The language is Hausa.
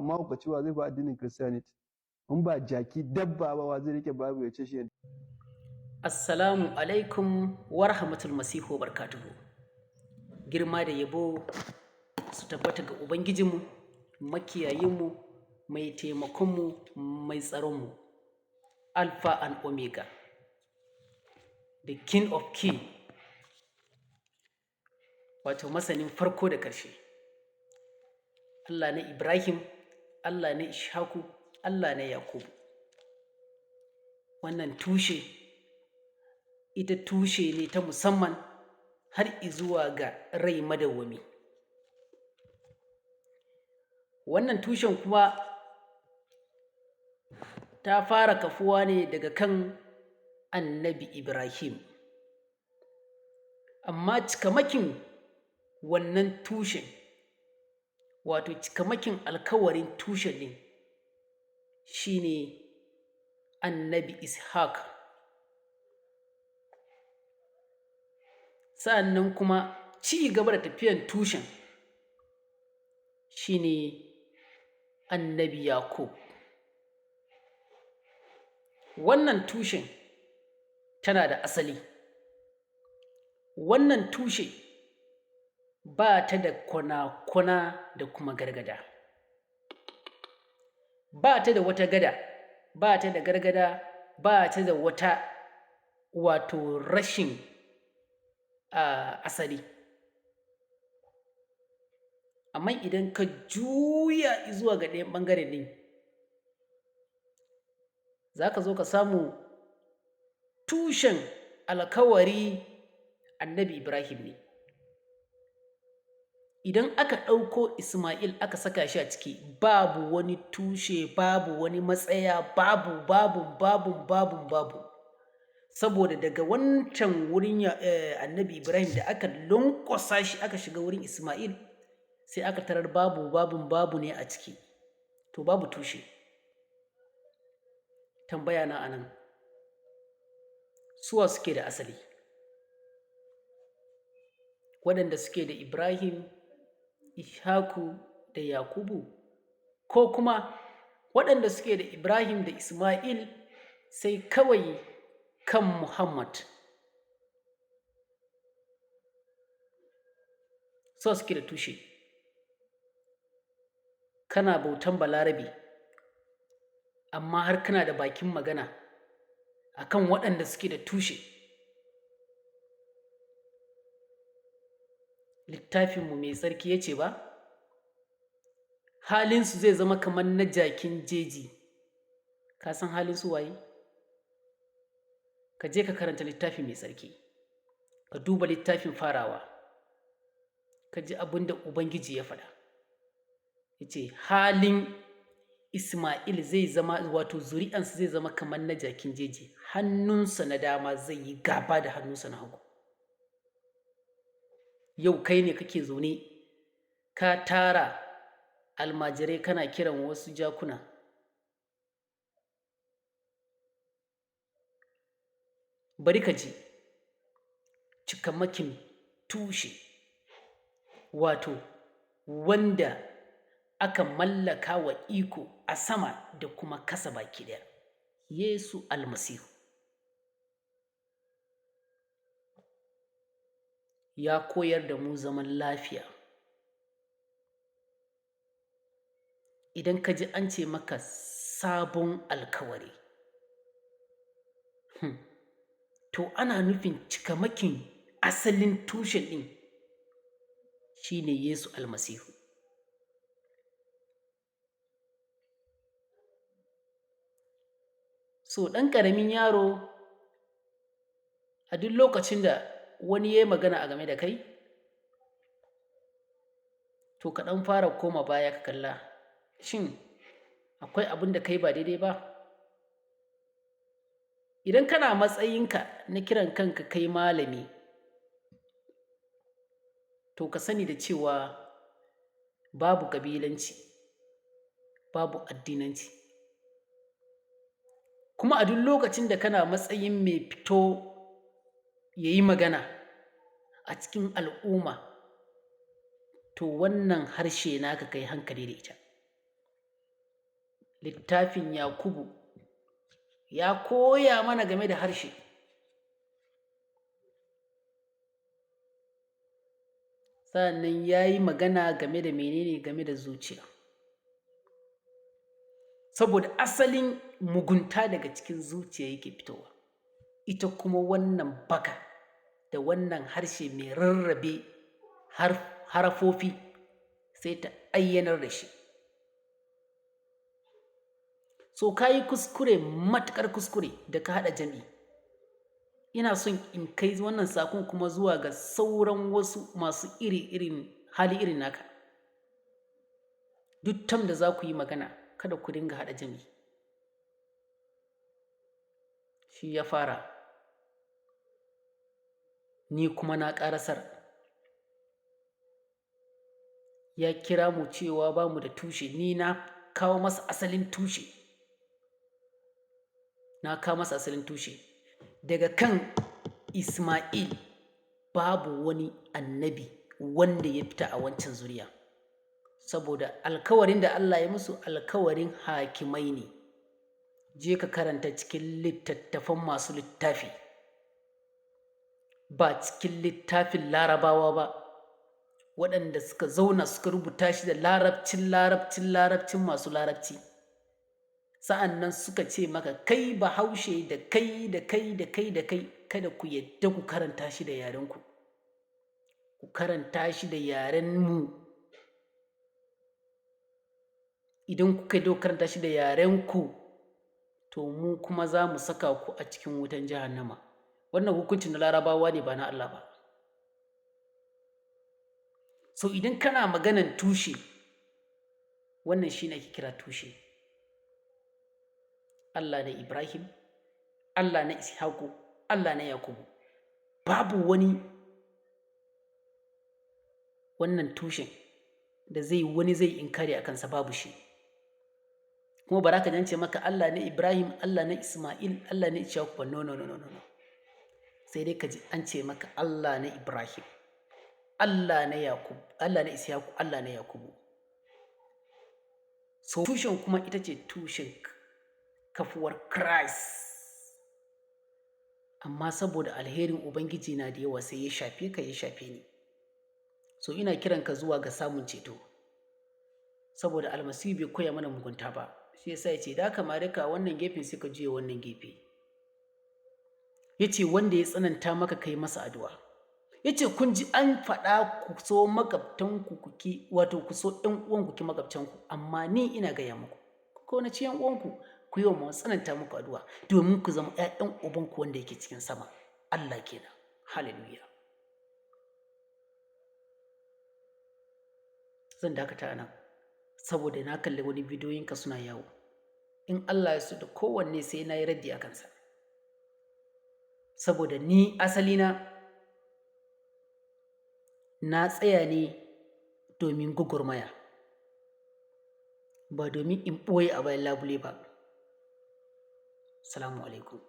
Mahaukaci wa zai bi addinin Christianity? In ba jaki dabba ba, wa zai rike Bible ya ce shi? Assalamu alaikum wa rahmatul masihu wa barkatuhu. Girma da yabo su tabbata ga Ubangijinmu, makiyayinmu, mai taimakonmu, mai tsaronmu, Alpha and Omega, the King of King, wato masanin farko da ƙarshe. Allah na Ibrahim, Allah na Ishaku, Allah na Yakubu. Wannan tushe, ita tushe ne ta musamman har izuwa ga rai madawwami. Wannan tushen kuma ta fara kafuwa ne daga kan Annabi Ibrahim. Amma cikamakin wannan tushen, wato cikamakin alkawarin tushen ɗin, shi ne Annabi Ishaq. Sa'annan kuma ci gaba da tafiyan tushen shi ne Annabi Yakub. Wannan tushen tana da asali, wannan tushe ba ta da kwana-kwana da kuma gargada. Ba ta da wata gada, ba ta da gargada, ba ta da wata wato rashin asali. Amma idan ka juya zuwa ga ɗayan ɓangare ɗin, za ka zo ka samu tushen alkawari Annabi Ibrahim ne. Idan aka ɗauko Ismail aka saka shi a ciki, babu wani tushe, babu wani matsaya, babu, babu, babu, babu, babu. Saboda daga wancan wurin Annabi Ibrahim da aka lanƙwasa shi aka shiga wurin Ismail, sai aka tarar babu, babu, babu ne a ciki. To babu tushe. Tambaya na a nan, su wa suke da asali? Waɗanda suke da Ibrahim, Ishaku da Yakubu, ko kuma waɗanda suke da Ibrahim da Ismail sai kawai kan Muhammad? Su wa suke da tushe? Kana bautan Balarabe, amma har kana da bakin magana a kan waɗanda suke da tushe. Littafinmu mai tsarki ya ce ba, halinsu zai zama kamar na jakin jeji. Ka san halin su waye? Ka je ka karanta littafi mai tsarki, ka duba littafin Farawa, ka ji abin da Ubangiji ya faɗa. Ya ce halin Ismail zai zama, wato zuri'ansa zai zama kamar na jakin jeji, hannunsa na dama zai yi gaba da hannunsa na hagu. Yau kai ne kake zaune ka tara almajirai kana kiran wasu jakuna. Bari ka ji cikamakin tushe, wato wanda aka mallaka wa iko a sama da kuma kasa baki ɗaya, Yesu Almasihu. Ya koyar da mu zaman lafiya. Idan ka ji an ce maka sabon alkawari, to ana nufin cikamakin asalin tushen ɗin shi ne Yesu Almasihu. So ɗan ƙaramin yaro, a duk lokacin da wani ya yi magana a game da kai, to ka ɗan fara koma baya ka kalla, shin akwai abin da kai ba daidai ba? Idan kana matsayinka na kiran kanka kai malami, to ka sani da cewa babu ƙabilanci, babu addinanci. Kuma a duk lokacin da kana matsayin mai fito ya yi magana a cikin al'umma, to wannan harshe naka kai hankali da ita. Littafin Yakubu ya koya mana game da harshe. Sannan ya yi magana game da menene? Game da zuciya. Saboda asalin mugunta daga cikin zuciya yake fitowa. Ita kuma wannan baka da wannan harshe mai rarrabe harafofi sai ta ayyanar da shi. So ka yi kuskure, matuƙar kuskure da ka haɗa jam'i. Ina son in kai wannan sakon kuma zuwa ga sauran wasu masu iri-irin hali irin naka. Duk tam da za ku yi magana, kada ku dinga haɗa jam'i. Shi ya fara, ni kuma na ƙarasar. Ya kira mu cewa ba mu da tushe, ni na kawo masa asalin tushe. Na kawo masa asalin tushe. Daga kan Ismail babu wani annabi wanda ya fita a wancan zuriya. Saboda alkawarin da Allah ya musu alkawarin hakimai ne. Je ka karanta cikin littattafan masu littafi, ba cikin littafin Larabawa ba, waɗanda suka zauna suka rubuta shi da larabcin larabcin larabcin masu larabci. Sa'an nan suka ce maka kai Bahaushe da kai da kai da kai da kai, kada ku yadda ku karanta shi da yarenku. Ku karanta shi da yaren mu. Idan kuka yi karanta shi da yarenku, to mu kuma za mu saka ku a cikin wutan jahannama. Wannan hukuncin na Larabawa ne, ba na Allah ba. So idan kana maganan tushe, wannan shi ne ake kira tushe. Allah na Ibrahim, Allah na Ishaku, Allah na Yakubu. Babu wani wannan tushen da zai wani zai inkari a kansa, babu shi. Kuma ba za ka jance maka Allah na Ibrahim, Allah na Ismail, Allah na Ishaku ba. No, no, no, no, no. Sai dai ka ji an ce maka Allah na Ibrahim, Allah na Yakub, Allah na Ishaku, Allah na Yakubu. So tushen kuma ita ce tushen kafuwar Christ. Amma saboda alherin Ubangiji na da yawa, sai ya shafe ka, ya shafe ni. So ina kiran ka zuwa ga samun ceto. Saboda Almasihu bai koya mana mugunta ba. Shi yasa ya ce da ka mare ka wannan gefe, sai ka juya wannan gefe. Ya ce wanda ya tsananta maka, kai masa addu'a. Ya ce kun ji an faɗa ku so maƙwabtanku ku ki, wato ku so ‘yan uwanku ki maƙwabtanku, amma ni ina gaya muku, ku kaunaci ‘yan uwanku, ku yi wa masu tsananta muku addu'a, domin ku zama ‘ya'yan ubanku wanda yake cikin sama. Allah kenan. Hallelujah. Zan dakata nan saboda na kalli wani bidiyoyinka suna yawo. In Allah ya so da kowanne sai na yi raddi a kansa. Saboda ni asalina na tsaya ne domin gwagwarmaya, ba domin in ɓoye a bayan labule ba. Salamu alaikum.